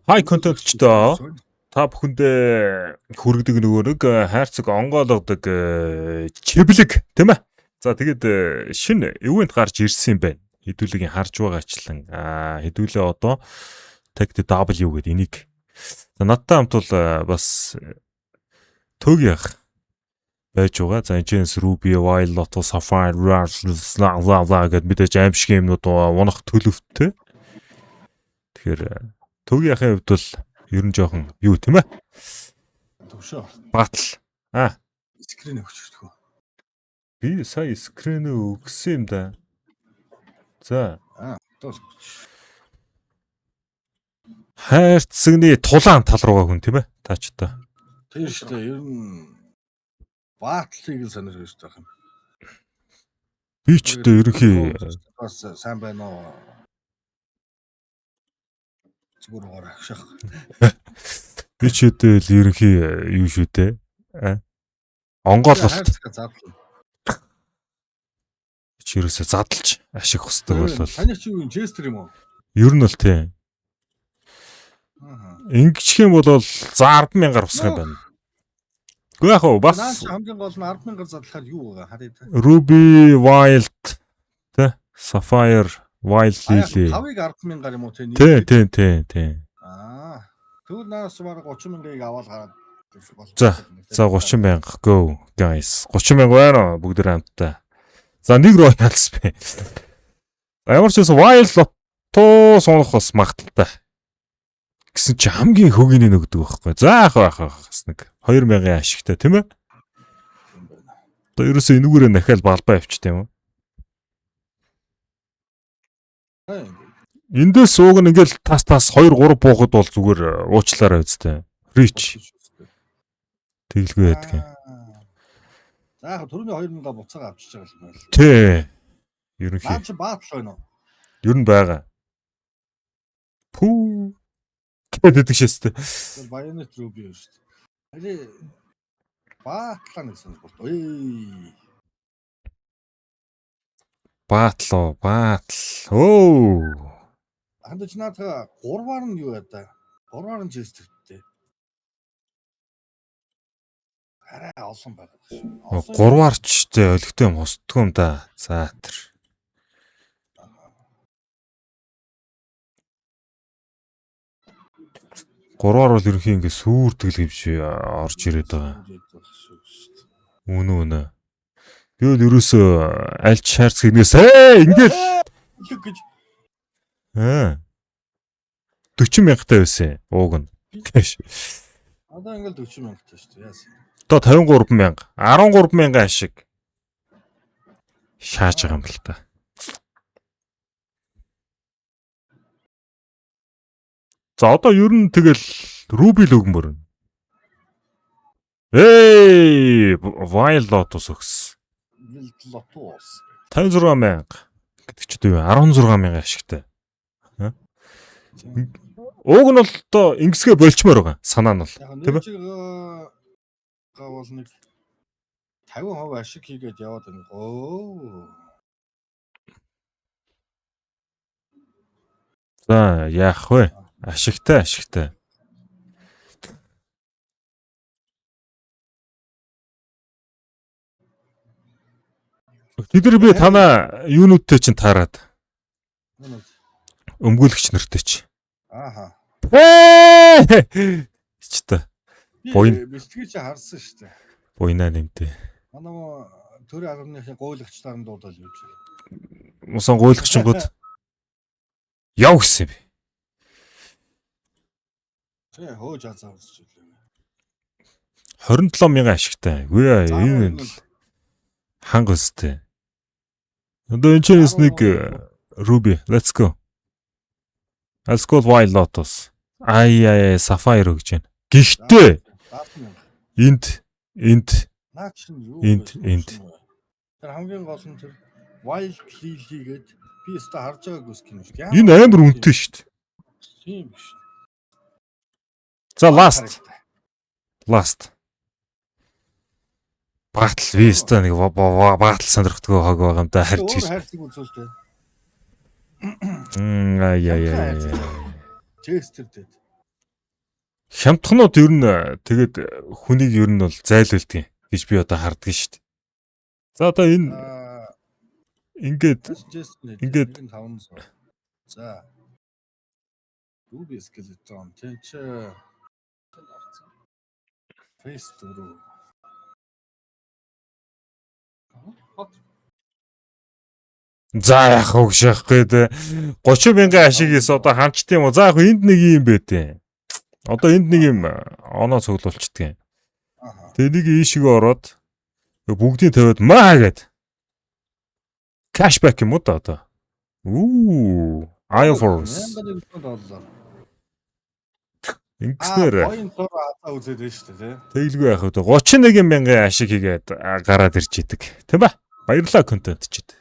Хай контентчдоо та бүхэндээ хүргэдэг нөгөө нэг хайрцаг онгойлгодог чиблэг тийм ээ. За тэгээд шинэ event гарч ирсэн юм байна. Хэдүүлгийн харж байгаачлан хэдүүлээ одоо Tag the W гэдэг энийг. За надтай хамт бол бас төг ях байж байгаа. За энэ ч Ruby, Wild Lotus, Sapphire, Rare, bla гэд мэдээж аимшиг юмнууд унах төлөвтэй. Тэгэхээр төг яхын хувьд бол ер нь жоохон юу тийм ээ? Төвшөө. Батл. Screen өгч өгөх. Би сая screen өгсөн юм да. За. Одоо хайрцагны тулаан тал руугаа хүн тийм ээ? Та ч одоо. Тийм шүү дээ. Ер нь battle ыг л сонирхож байгаа юм. Би ч одоо ерөнхий бас сайн байна уу? Зүгээр угаар агшаах. Би ч одоо л ерөнхий юу шүү дээ. Онгойлголт. Чи ерөөсөө задлж ашиг хүсдэг бол. Таны чи юу юм Честер юм уу? Ер нь бол тийм. Ингэчих юм бол за 10,000-аар усах юм байна. Гэхдээ яг хөө бас хамгийн гол нь 10,000-аар задлахаар юу байгаа харъя та. Ruby Wild тэ Sapphire Wild Lily. 5-ыг 10,000-аар юм уу тэ? Тий, тий, тий, тий. Тэгвэл наас бараг 30,000-ыг аваад гараад За, за 30,000 go guys. 30,000 байна бүгд хамтдаа. За нэг royal spin. Ямар ч байсан Wild Lotus унах бас магадaltaй. Гэсэн чи хамгийн хөгийн нөгдөг байхгүй. За яах вэ бас нэг 2000-ын ашигтай тийм ээ. Одоо ерөөсөө энүүгээрээ дахиад балбаа явчих тийм үү? Эндээс ууг нь ингээл тас тас 2 3 буухад бол зүгээр уучлаарай үстэй. Reach. Тэгэлгүй байдаг юм. За яг түрүүний 2000-а буцаага авчиж байгаа юм байна. Тий. Ерөнхий. Наа чи battle байна уу? Ер нь байгаа. Пүү гэдэг шээстэй. Bayonet Ruby шүү дээ. Ари battle аа нэг сонирхолтой. Ой. Battle уу, battle. Өө. Хандаж наадах 3-аар нь юу яа да? 3-аар нь Честертэй. Арай олон байгаа шүү. 3-аар ч тэ олигтой юм хусдгүй юм да. За тэр. Гурваар бол ерөнхий ингээ сүртгэл хөвш орж ирээд байгаа. Үнэ үнэ. Би бол ерөөсөө аль ч шаарц гинээс ингээл гэж 40,000-тай байсан ууг нь. Одоо ингээл 40,000-тай шүү дээ. Яасан. Одоо 53,000, 13,000 ашиг шааж байгаа юм л та. За одоо ер нь тэгэл Ruby л өгмөр. Эй, Wild Lotus өгс. Wild Lotus. 56,000 гэдэг чи юу 16,000 ашигтай. Ууг нь бол одоо ингэсгээ болчмоор байгаа. Санаа нь бол. Тийм ээ. Бол нэг 50% ашиг хийгээд яваад байна. Өө. За яах вэ? Ашигтай ашигтай. Тэд нар би танаа юунуудтай чинь таарад. Өмгөөлөгч нартай чи. Ааха. Ч та. Буян бэлтгийг чи харсан шүү дээ. Буйнаа нэмдэ. Манай төрийн армийнхын гуйлагчдаар нь дуудал явж байгаа. Мусан гуйлагчингууд яв гэсэн би. Тэ хөөж азаа үзэж үлээ. 27,000 ашигтай. Үгүй энэ л ханга өстэй. Одоо энэ ч нэг Ruby, let's go. Let's go Wild Lotus. Ай ай Sapphire өгч байна. Гэхдээ энд энд наа чинь юу энд энд тэр хамгийн гол нь тэр Wild Lily гээд би өстө харж байгаагүй skin шүү дээ. Энэ амар үнэтэй шүү дээ. Тийм биш. За last. Last. Battle би өстө нэг battle сонирхдаггүй хог байгаа юм да харж гэж. Хайрцаг үзүүлтэй. Ай ай ай. Честер дэд. Хямдхнууд ер нь тэгээд хүнийг ер нь бол зайлуулдаг гэж би одоо харддаг шүү дээ. За, одоо энэ ингээд ингээд 500. За. Ruby skeleton тэнч Face 4. Хот. За, яах вэ гэж гээд 30 мянган ашиг хийс одоо ханчт юм уу? За, яг энд нэг юм байт. Одоо энд нэг юм оноо цуглуулчихдаг юм. Тэгээ нэг ийшээ ороод бүгдийг тавиад маа гэд. Cashback юм уу да одоо? Үу, iForce. 1100 доллар. Ингэснээр Point оор хазаа үзээд байна шүү дээ, тий. Тэглгүй яах вэ? 31 мянган ашиг хийгээд гараад ирж идэг. Тийм ба? Баярлалаа, контентчид.